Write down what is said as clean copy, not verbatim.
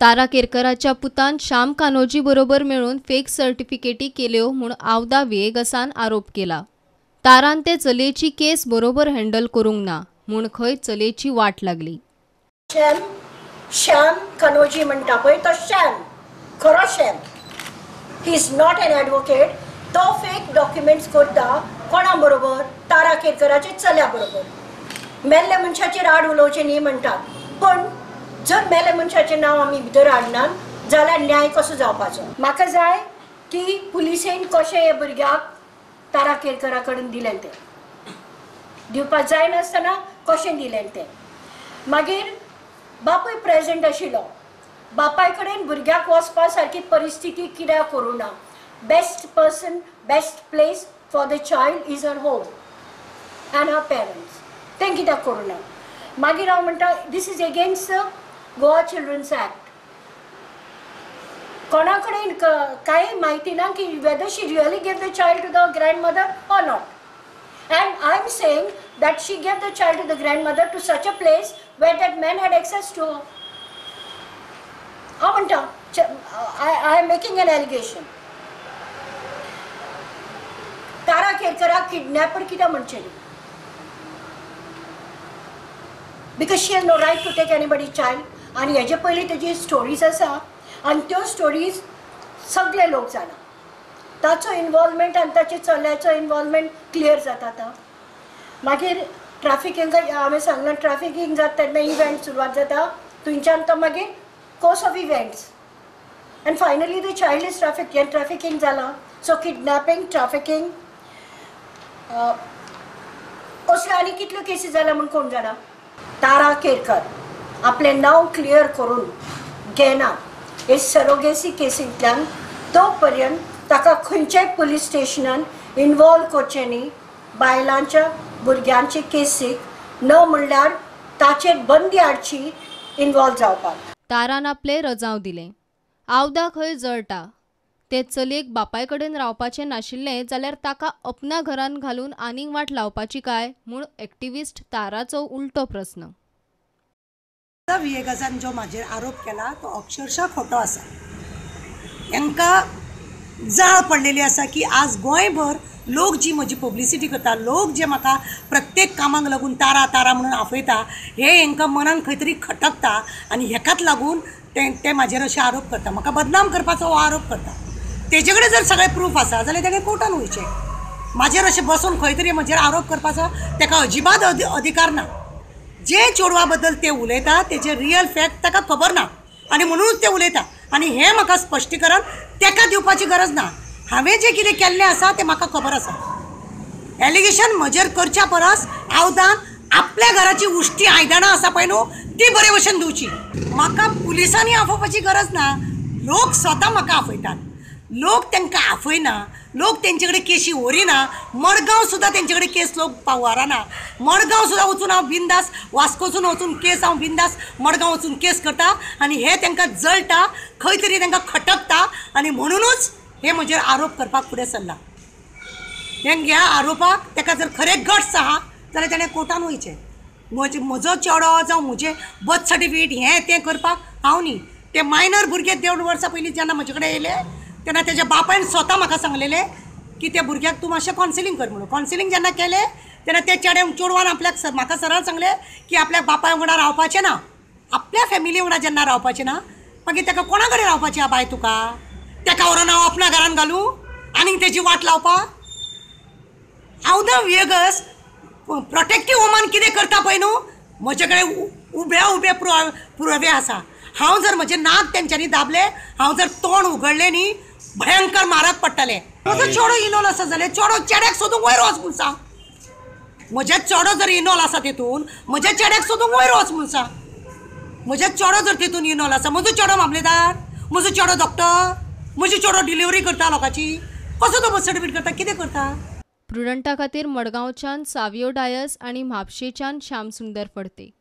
तारा केरकराच्या पुतान श्याम कानोजी बरोबर मेळून फेक सर्टिफिकेटी केल्यो म्हूण आवदा विएगसान आरोप केला. तारान ते चलयेची केस बरोबर हँडल करूंक ना म्हूण खंय चलयेची वाट लागली. श्याम कानोजी म्हणटा पळय तो श्याम, खरो Shyam. He is not an advocate. तो फेक डॉक्युमेंट्स करता कोणा बरोबर? तारा केरकराच्या चल्या बरोबर. मेल्ल्या मनशाचेर आड उलोवचें न्ही म्हणटात, पण जर मेल्ल्या मनशाचें नांव आमी भितर हाडनात जाल्यार न्याय कसो जावपाचो? म्हाका जाय की पुलिसेन कशें हे भुरग्याक तारा केरकरा कडेन दिलें तें, दिवपाक जायनासतना कशें दिलें तें. मागीर बापूय प्रेजेंट आशिल्लो, बापाय कडेन भुरग्याक वचपा सारकी परिस्थिती कित्याक करूं ना? Best person, best place for the child is her home and her parents. तें कित्याक करूं ना? मागीर हांव म्हणटा this is against the Goa children's act. कोणा कडेन कांय म्हायती ना की whether she really gave the child to the grandmother or not. And I am saying that she gave the child to the grandmother to such a place where that man had access to. हांव म्हणटा I am making an allegation. Tara केरकराक kidnapper कित्याक म्हणचें? Because she has no right to take anybody child. आनी हेजे पयलीं तेजी stories आसा आनी त्यो स्टोरीज सगळे लोक जाणा. ताचो इनवॉल्वमेंट आनी ताचे चल्याचो इनवॉल्वमेंट क्लियर जाता आतां. मागीर ट्राफिकींग हांवें सांगलां, ट्राफिकींग जाता तेन्ना इव्हेंट सुरवात जाता, थंयच्यान तो मागीर course of events and finally the child is traffic, हें ट्राफिकींग जालां. सो किडनॅपिंग, ट्राफिकींग असल्यो आनी कितल्यो केसी जाल्या म्हूण कोण जाणा. तारा केरकर आपलें नांव क्लियर करून घेना हे सरोगेसी केसींतल्यान तो पर्यंत ताका खंयच्याय पुलीस स्टेशनान इनवॉल्व करचें न्ही बायलांच्या भुरग्यांचे केसीक, न म्हणल्यार ताचेर बंदी हाडची इनवॉल्व जावपाक. तारान आपलें रजांव दिलें. आवदा खंय जळटा. ते चलयेक बापाय कडेन रावपाचें नाशिल्लें जाल्यार ताका अपना घरान घालून आनीक वाट लावपाची काय म्हूण एक्टिविस्ट ताराचो उलटो प्रस्न. विएगासान जो म्हाजेर आरोप केला तो अक्षरशः खोटो आसा. तांकां जाळ पडलेली आसा की आज गोंयभर लोक जी म्हजी पब्लिसिटी करता, लोक जे म्हाका प्रत्येक कामाक लागून तारा तारा म्हणून आपयता, हे हेंकां मनान खंय तरी खटकता आनी हेकाच लागून ते म्हाजेर अशे आरोप करता. म्हाका बदनाम करपाचो हो आरोप करता. तेजे कडेन जर सगळें प्रूफ आसा जाल्यार तेणें कोर्टान वयचें. म्हाजेर अशें बसून खंय तरी म्हजेर आरोप करपाचो तेका अजिबात अधिकार ना. जे चेडवा बद्दल ते उलयता तेजे रियल फॅक्ट ताका खबर ना आनी म्हणूनच ते उलयता. आनी हें म्हाका स्पश्टीकरण तेका दिवपाची गरज ना. हांवें जें कितें केल्लें आसा तें म्हाका खबर आसा. एलिगेशन म्हजेर करच्या परस आवदान आपल्या घराची उश्टी आयदनां आसा पळय न्हू ती बरे भशेन धुवची. म्हाका पुलिसांनी आफोवपाची गरज ना. लोक स्वता म्हाका आफयतात. लोक तांकां आफयना, लोक तेंचे कडेन केशी व्हरिना. मडगांव सुद्दां तेंचे कडेन केस लोक पावना. मडगांव सुद्दां वचून हांव बिंदास, वास्कोसून वचून केस हांव बिंदास मडगांव वचून केस करता आनी हे तांकां जळटा, खंय तरी तांकां खटकता आनी म्हणुनूच हे म्हजेर आरोप करपाक फुडें सरला. ह्या आरोपाक ताका जर खरें गट्स आहा जाल्यार तेणें कोर्टान वयचें. म्हजो चेडो जावं म्हजें बर्थ सर्टिफिकेट हें तें करपाक हांव न्ही. ते मायनर भुरगे 1.5 वर्सां पयलीं जेन्ना म्हजे कडेन येयले तेन्ना तेज्या बापायन स्वता म्हाका सांगलेलें की त्या भुरग्याक तूं मातशें कॉन्सिलींग कर म्हणून. कॉन्सिलींग जेन्ना केलें तेन्ना त्या चेडवान आपल्याक म्हाका सरळ सांगलें की आपल्या बापाय वांगडा रावपाचें ना, आपल्या फॅमिली वांगडा जेन्ना रावपाचें ना मागीर ताका कोणा कडेन रावपाचें बाय तुका? ताका व्हरोन हांव आपल्या घरान घालूं आनीक तेजी वाट लावपाक? आवदा विएगस प्रोटेक्टीव होमान कितें करता पळय न्हू, म्हजे कडेन उब्या उबे पुरावे आसा. हांव जर म्हजें नाक तेंच्यांनी दाबलें, हांव जर तोंड उगडलें न्ही, भयंकर मारक पडटलें. म्हजो चेडो इनॉल आसा जाल्यार चेडो चेड्याक सोदूंक वयर वच म्हूण सांग. म्हज्या चेडो जर इनॉल आसा तितून म्हज्या चेड्याक सोदूंक वयर वच म्हूण सांग. म्हज्या चेडो जर तितून इनॉल आसा, म्हजो चेडो मामलेदार, म्हजो चेडो डॉक्टर, म्हजो चेडो डिलिव्हरी करता लोकांची, कसो तो बर्थ सर्टिफिकेट करता, कितें करता? प्रुडंटा खातीर मडगांवच्यान सावियो डायस आनी म्हापशेच्यान श्यामसुंदर फडते.